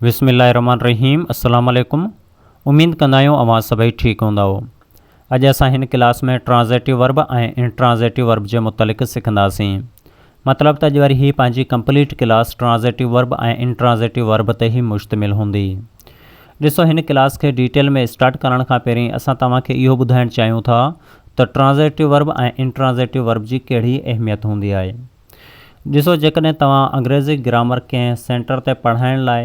بسم الله الرحمن الرحيم السلام عليڪم اميد ڪندا آهيون اوهان سڀئي ٺيڪ هوندؤ اڄ اسان هن class ۾ transitive verb ۽ intransitive verb جي متعلق سکنداسين مطلب ته اڄ واري هي پنهنجي complete class transitive verb ۽ intransitive verb تي ئي مشتمل هوندي ڏسو هن ڪلاس کي ڊيٽيل ۾ اسٽارٽ ڪرڻ کان پهرين اسان توهان کي اهو ٻڌائڻ چاهيون ٿا ته ٽرانزيٽو ورب ۽ انٽرانزيٽو ورب جي ڪهڙي اهميت هوندي آهي ڏسو جيڪڏهن توهان انگريزي گرامر ڪنهن سينٽر تي پڙهائڻ لاء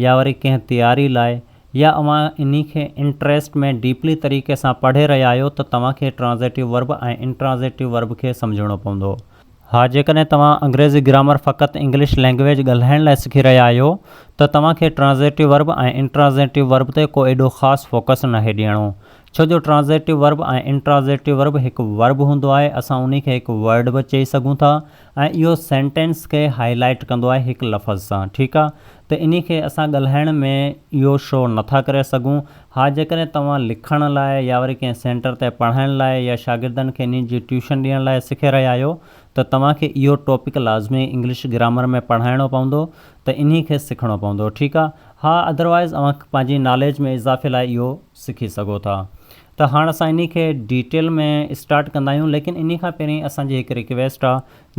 يا وري ڪنهن تياري لاء يا اوهان انهي کي انٽريسٽ ۾ ڊيپلي طريقي سان پڙهي رهيا آهيو ته توهان کي ٽرانزيٽو ورب ۽ انٽرانزيٽو ورب کي سمجهڻو پوندو. ها جيڪڏهن توهان انگريزي گرامر فقط انگلش لينگويج ڳالهائڻ لاء سکي رهيا آهيو ته توهان کي ٽرانزيٽو ورب ۽ انٽرانزيٽو ورب تي ڪو ايڏو خاص فوڪس ناهي ڏيڻو ڇو جو ٽرانزيٽو ورب ۽ انٽرانزيٽو ورب هڪ ورب هوندو آهي، اسان انهي کي هڪ ورڊ به چئي سگهون ٿا ۽ اهو سينٽينس کي هائي لائيٽ ڪندو آهي هڪ لفظ سان ٺيڪ آ ته انهي کي اسان ڳالهائڻ ۾ اهو شو نٿا ڪري سگهون ها جيڪڏهن توهان لکڻ لاء يا وري ڪنهن سينٽر تي پڙهائڻ لاء يا شاگردن کي انهي جي ٽيوشن ڏيڻ لاء سکي رهيا آهيو ته توهان کي اهو ٽاپڪ لازمي انگلش گرامر ۾ پڙهائڻو پوندو ته انهي کي سکڻو پوندو ٺيڪ آ ها ادروائيز اوهان پنهنجي ناليج ۾ اضافي لاء اهو سکي سگهو ٿا ته هاڻ اسان انهي کي ڊيٽيل ۾ اسٽارٽ ڪندا آهيون ليڪن انهي کان پهرين اسان جي هڪ رڪويسٽ آ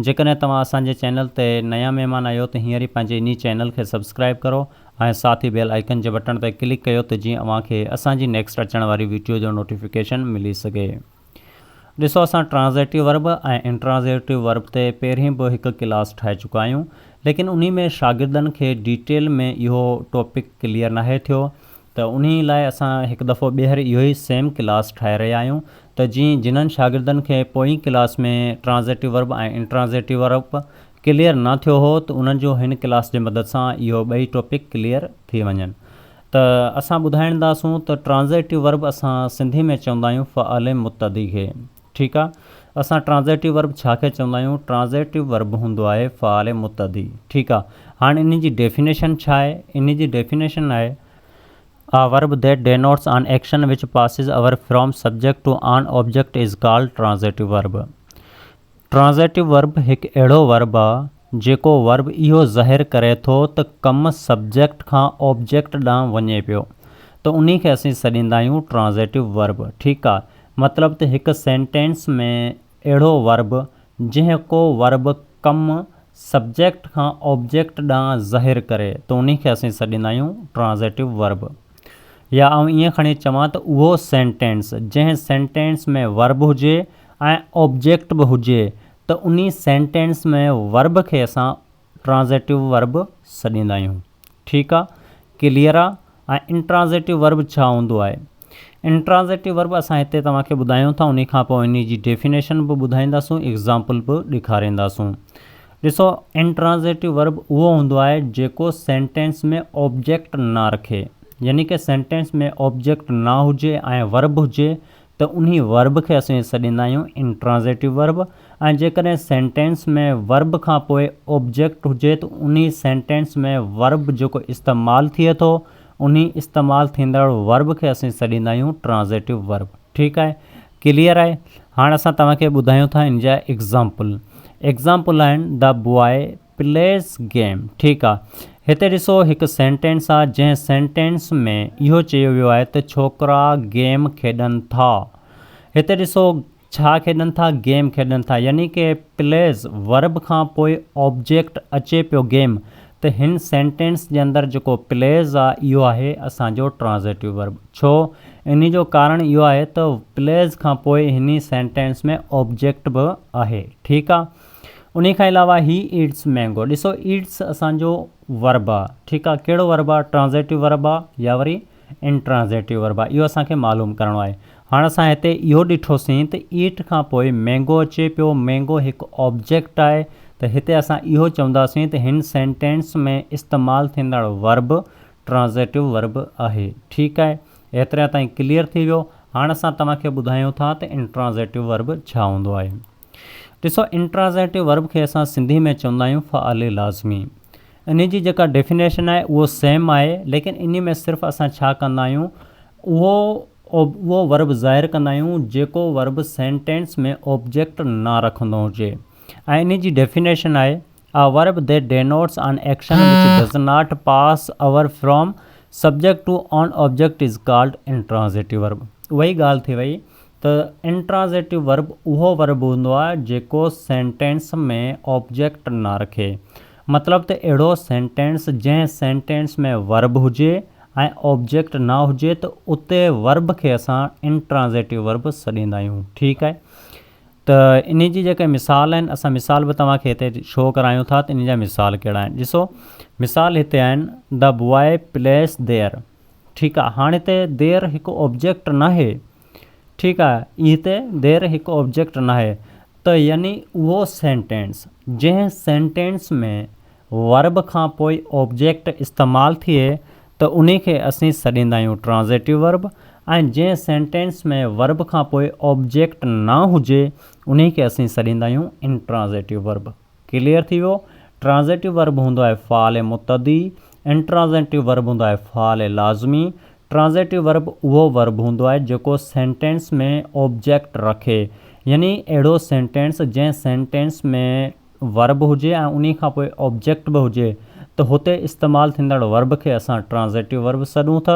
جيڪڏهن توهان اسان جي چينل تي نيا مهمان آهيو ته هينئر ئي پنهنجي انهي چينل کي سبسڪرائب ڪرو ۽ ساٿ ئي بيل آئيڪن جي بٽڻ تي ڪلڪ ڪيو ته جيئن اوهان کي اسان جي نيڪسٽ اچڻ واري ويڊيو جو نوٽيفڪيشن ملي سگهي. ڏسو اسان ٽرانزيٽو ورب ۽ انٽرانزيٽو ورب تي پهرين به هڪ ڪلاس ٺاهي چڪا آهيون ليڪن انهي ۾ شاگردن کي ڊيٽيل ۾ اهو ٽاپڪ ڪليئر ناهي ٿيو ته انهي لاء اسان هڪ دفعو ٻيهر اهو ئي سيم ڪلاس ٺاهي رهيا آهيون ته جيئن جنھن شاگردن کي پوئين class ۾ transitive verb ۽ intransitive verb clear نه ٿيو هو ته انهن جو هن ڪلاس جي مدد سان اهو ٻئي ٽاپڪ ڪليئر ٿي وڃن ته اسان ٻڌائينداسون ته ٽرانزيٽو ورب اسان سنڌي ۾ چوندا آهيون فعل متعدي کي ٺيڪ آ اسان ٽرانزيٽو ورب ڇا کي چوندا آهيون ٽرانزيٽو ورب هوندو آهي فعل متعدي ٺيڪ آ هاڻ انهي جي ڊيفينيشن ڇا آهي انهي جي ڊيفينيشن آهي A verb that denotes an action which passes over from subject to an object is called transitive verb. Transitive verb هڪ اهڙو ورب آ جيڪو ورب اهو ظاهر ڪري ٿو ته ڪم سبجيڪٽ کان آبجيڪٽ ڏانهن وڃي پيو ته انهي کي اسين سڏيندا آهيون ٽرانزيٽو ورب ٺيڪ آ مطلب ته هڪ سينٽينس ۾ اهڙو ورب جنهن ڪو ورب ڪم سبجيڪٽ کان آبجيڪٽ ڏانهن ظاهر ڪري ته انهي کي اسين سڏيندا آهيون ٽرانزيٽو ورب يا آئون ائين کڻي چوان ته اهو سينٽينس جنهن سينٽينس ۾ ورب هجي ۽ آبجيڪٽ به هجي ته انهي سينٽينس ۾ ورب کي اسان ٽرانزيٽو ورب سڏيندا آهيون. ٺيڪ آ ڪليئر آ. ۽ انٽرانزيٽو ورب ڇا هوندو آهي؟ انٽرانزيٽو ورب اسان هتي توهان کي ٻڌايون ٿا انهي کان پوء انهي جي ڊيفينيشن به ٻڌائينداسون ايگزامپل به ڏيکارينداسون. ڏسو انٽرانزيٽو ورب اهو هوندو آهي جيڪو سينٽينس ۾ آبجيڪٽ نه رکي يعني ڪه سينٽينس ۾ آبجيڪٽ نه هجي ۽ ورب هجي ته انهي ورب کي اسين سڏيندا آهيون انٽرانزيٽو ورب ۽ جيڪڏهن سينٽينس ۾ ورب کان پوء آبجيڪٽ هجي ته انهي سينٽينس ۾ ورب جيڪو استعمال ٿئي ٿو انهي استعمال ٿيندڙ ورب کي اسين سڏيندا آهيون ٽرانزيٽو ورب ٺيڪ آهي ڪليئر آهي هاڻ اسان توهان کي ٻڌايون ٿا ان جا ايگزامپل ايگزامپل آهن the boy plays game ٺيڪ آ هتي ڏسو هڪ سينٽينس آ جنهن سينٽينس ۾ اهو چيو ويو آهي ته ڇوڪرا گيم کيڏن ٿا هتي ڏسو ڇا کيڏن ٿا گيم کيڏن ٿا يعني ڪي پليز ورب کان پوء آبجيڪٽ اچي پيو گيم ته هن سينٽينس جي اندر جيڪو پليز آ اهو آهي اسان جو ٽرانزيٽو ورب ڇو انهي جو ڪارڻ اهو آهي ته پليز کان پوء هني سينٽينس ۾ آبجيڪٽ به آهي ٺيڪ آ انهي کان علاوه هي ايٽس مينگو ڏسو ايٽس اسان جو ورب آ ٺيڪ آ ڪهڙو ورب آ ٽرانزيٽو ورب آ يا وري انٽرانزيٽو ورب آ اهو اسان کي معلوم ڪرڻو آهي هاڻ اسان هتي اهو ڏٺوسين ته ايٽ کان پوء مينگو اچي پيو مينگو هڪ آبجيڪٽ آهي ته هتي اسان اهو چونداسين ته هن سينٽينس ۾ استعمال ٿيندڙ ورب ٽرانزيٽو ورب آهي ٺيڪ آهي ايتري تائين ڪليئر ٿي ويو هاڻ اسان توهان کي ٻڌايون ٿا ته انٽرانزيٽو ورب ڇا هوندو آهي ڏسو انٽرانزيٽو ورب کي اسان سنڌي ۾ چوندا آهيون فعل لازمي. انهي جي جيڪا ڊيفينيشن آهي اهو سيم آهي ليڪن انهي ۾ صرف اسان ڇا ڪندا آهيون اهو اهو ورب ظاهر ڪندا آهيون جيڪو ورب سينٽينس ۾ آبجيڪٽ نه رکندو هجي ۽ انهي جي ڊيفينيشن آهي. A verb that denotes an action which does not pass over from subject to an object is called intransitive verb. اها ئي ڳالهه ٿي وئي ته انٽرانزيٽو ورب اهو ورب هوندو آهي جيڪو سينٽينس ۾ آبجيڪٽ نه رکي. مطلب ته اهڙو سينٽينس جنهن سينٽينس ۾ ورب هجي ۽ آبجيڪٽ نه هجي ته اتي ورب کي اسان انٽرانزيٽو ورب سڏيندا آهيون. ٺيڪ آهي. ته انهي جي جيڪي مثال آهن اسان مثال به توهان کي هتي شو ڪرايون ٿا ته انهي جا مثال ڪهڙا آهن ڏسو مثال هتي آهن the boy plays there ٺيڪ آهي هاڻي هتي ديئر هڪ آبجيڪٽ ناهي ٺيڪ آهي هتي ديئر هڪ آبجيڪٽ ناهي ته يعني اهو سينٽينس جنهن سينٽينس ۾ ورب کان پوء آبجيڪٽ استعمال ٿئي ته انهي کي اسين سڏيندا آهيون ٽرانزيٽو ورب ۽ جنهن سينٽينس ۾ ورب کان پوء آبجيڪٽ نه هجي انهي کي اسين سڏيندا آهيون انٽرانزيٽو ورب. ڪليئر ٿي ويو؟ ٽرانزيٽو ورب هوندو آهي فعل متعدي، انٽرانزيٽو ورب هوندو آهي فعل لازمي. ٽرانزيٽو ورب اهو ورب هوندو آهي جيڪو سينٽينس ۾ آبجيڪٽ رکي يعني اهڙو سينٽينس جنهن سينٽينس ۾ ورب هجي ۽ انهي کان پوء آبجيڪٽ به هجي ته هتي استعمال ٿيندڙ ورب کي اسان ٽرانزيٽو ورب سڏون ٿا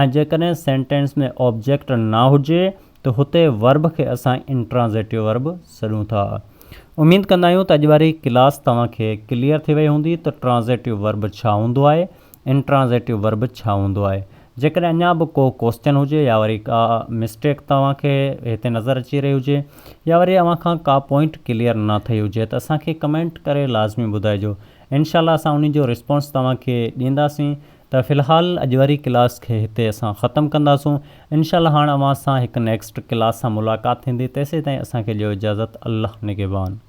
۽ جيڪڏهن سينٽينس ۾ آبجيڪٽ نه هجي ته هتي ورب کي اسان انٽرانزيٽو ورب سڏون ٿا. اميد ڪندا آهيون ته اڄ واري ڪلاس توهان کي ڪليئر ٿي وئي هوندي ته ٽرانزيٽو ورب ڇا هوندو آهي انٽرانزيٽو ورب ڇا هوندو آهي؟ جيڪڏهن اڃا به ڪو ڪوسچن هجي يا وري ڪا مسٽيڪ توهان کي هتي نظر اچي رهي هجي يا وري اوهان کان ڪا پوائنٽ ڪليئر نه ٿئي هجي ته اسان کي ڪمينٽ ڪري لازمي ٻڌائجو انشاء الله اسان انهي جو رسپانس توهان کي ڏينداسين ته في الحال اڄ واري ڪلاس کي هتي اسان ختم ڪنداسون انشاء الله هاڻ اوهان سان هڪ نيڪسٽ ڪلاس سان ملاقات ٿيندي تيسين تائين اسان کي ڏيو اجازت الله نگهبان.